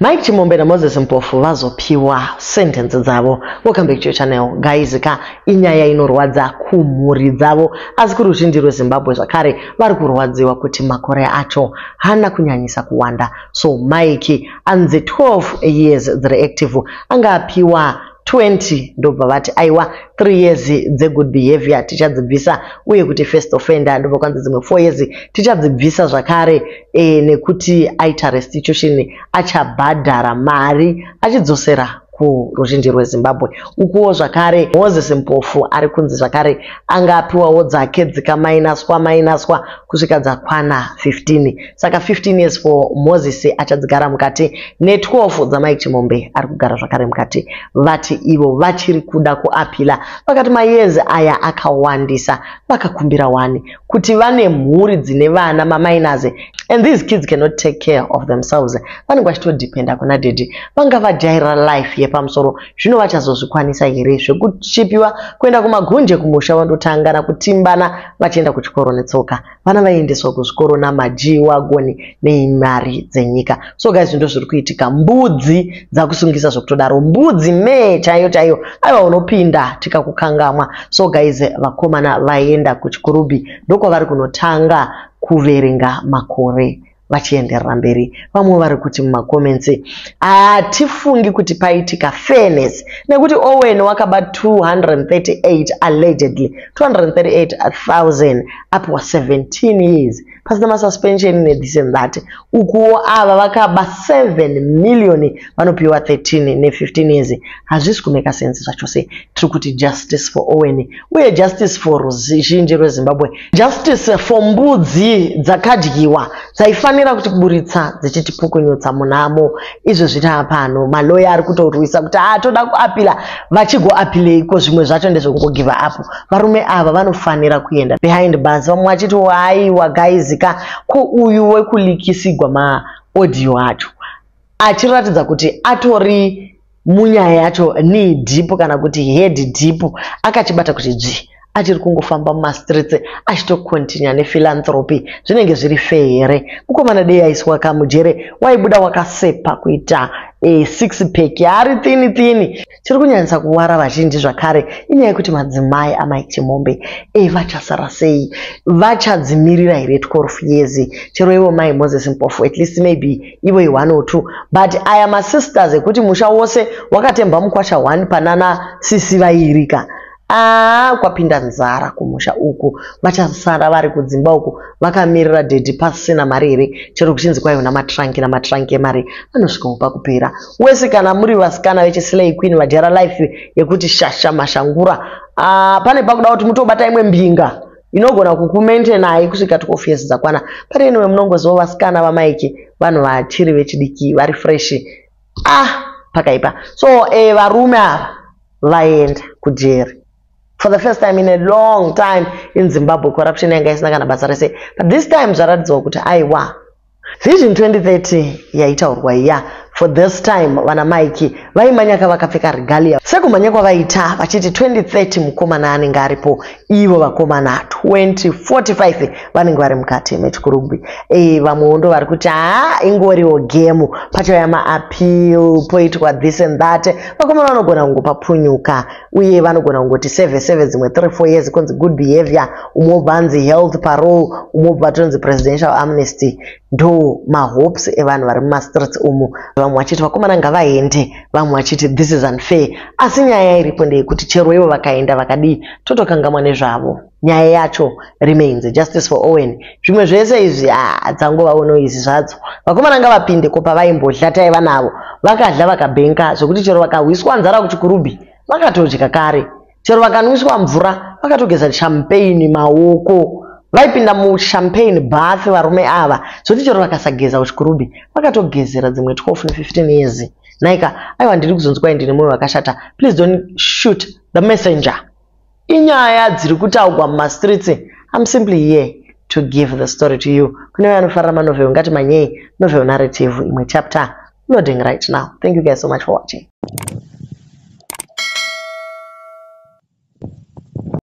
Mike Chimombe naMoses Mpofu vazopiwa sentence dzavo. Welcome back to your channel guys. Ka inyaya inorwadza kumhuri dzavo, asi kuruzhinji rweZimbabwe zvakare vari kurwadziwa kuti makore acho haana kunyanyisa kuwanda. So Mike anzi 12 years dziri active, anga apiwa 20, ndobva vati aiwa, 3 years dzegood behavior tichadzibvisa, uye kuti first offender, ndobva kwanzi dzimwe 4 years tichadzibvisa zvakare nekuti aita restitution, achabhadhara mari achidzosera kuruzhinji rweZimbabwe. Ukuwo zvakare Moses Mpofu ari kunzi zvakare anga apiwawo dzake dzikamainaswa mainaswa kusvika dzakwana 15. Saka 15 years for Moses achadzigara mukati, ne12 dzaMike Chimombe ari kugara zvakare mukati. Vati ivo vachiri kuda kuappeala, vakati mayears aya akawandisa. Vakakumbira wani kuti vane mhuri dzine vana maminors and these kids cannot take care of themselves, vanenge vachitodependa kuna daddy. Vanga vajairira life yepamusoro, zvino vachazozvikwanisa here zvekuchipiwa kuenda kumagunje kumusha, vandotangana kutimbana vachienda kuchikoro netsoka? Vana vaiendeswa kuzvikoro namaG wagon nemari dzenyika. So guys, ndo zviri kuitika. Mbudzi dzakusungisa zvekutodaro, mbudzi mee chaiyo chaiyo. Aiwa, unopinda tikakukangamwa. So guys, vakomana vaenda kuChikurubi, ndokwavari kunotanga kuverenga makore vachienderera mberi. Vamwe vari kuti mumacomments, hatifungi kuti paitika fairness nekuti Owen wakaba 238, allegedly 238,000, apiwa 17 years pasina masuspension nethis and that. Ukuwo ava vakaba 7 million vanopiwa 13 ne15 years. Hazvisi kumake sense zvachose. Tiri kuti justice for Owen, uye justice for ruzhinji rweZimbabwe, justice for mbudzi dzakadyiwa dzaifanira kuti kuburitsa dzichitipukunyutsa munhamo. Izvo zviri pano, maloya ari kutorwisa kuti a toda kuappeala. Vachigoappealeiko? Zvimwe zvacho ndezvekungogive up. Varume ava vanofanira kuenda behind bars. Vamwe vachiti, aiwa guys ka, ko uyu wekuleakisigwa maaudio acho achiratidza kuti atori munyaya yacho knee deep kana kuti head deep, akachibata kuti dzvi, achiri kungofamba mumastreets achitocontinue nephilanthropy, zvinenge zviri fair here? Mukomana dei aiswa kamujere, waibuda wakasepa kuita six pack, ari thin thin. Chiri kunyanyisa kuwara vazhinji zvakare inyaya yekuti madzimai aMike Chimombe vachasara sei? Vachadzimirira here 12 years? Chero ivo mai Moses Mpofu, at least maybe ivo i1 or 2, but aya masisters ekuti musha wose wakatemba mukwasha 1 panana sisi vairika, aa, kwapinda nzara kumusha uku. Vachasara vari kudzimba uku vakamirira daddy pasina mari here? Chero kuchinzi kwaiona matranki namatranki emari, vanosvikawo pakupera wese. Kana muri vasikana vechislay queen vajara life yekuti shasha mashangura, pane pakuda kuti mutobata imwe mbinga inogona kukumaintainai kusvika 12 years dzakwana. But anyway, munongoziva vasikana vaMike vanhu vachiri vechidiki, vari fresh. Ah, pakaipa. So varume ava vaenda kujeri for the first time in a long time in Zimbabwe. Corruption yanga isina kana basa rese, but this time zvaratidzwa kuti aiwa, Vision 2030 yaitaurwa iya, for this time vana Mike vaimanyaka vakapfeka regalia sekumhanya kwavaita vachiti 2030 mukomana anenge aripo. Ivo vakomana 2045 vanenge vari mukati meChikurugwi. Vamwewo ndo vari kuti haa, ingoriwo game, pachauya maappeal, poitwa this and that. Vakomana vanogona kungopapunyuka, uye vanogona kungoti seve seve dzimwe 3 4 years, kunzi good behavior, umwe wobva anzi health parole, umwe wobva tonzi presidential amnesty. Ndo mahopes evanhu vari mumastreets umu. Vamwe vachiti vakomana ngavaende, vamwe vachiti this is unfair. Asi nyaya iripo ndeyekuti chero ivo vakaenda vakadii, totokangamwa nezvavo. Nyaya yacho remains justice for Owen. Zvimwe zvese izvi dzangovawo noise zvadzo. Vakomana ngavapinde ko pavaimbodya taiva navo, vakadya vakabhenka zvokuti chero vakahwiswa nzara kuChikurubhi vakatodya kare, chero vakanwiswa mvura vakatogeza champagne maoko, vaipinda muchampagne bath varume ava, zvokuti chero vakasageza kuChikurubhi vakatogezera dzimwe 12 ne15 years. Naika, aiwa, ndiri kuzonzwai ndine mwoyo wakashata. Please don't shoot the messenger. Inyaya dziri kutaurwa mumastreets. I'm simply here to give the story to you. Kune vanofarira manovel, ngati manyei novel narrative, imwe chapter loading right now. Thank you guys so much for watching.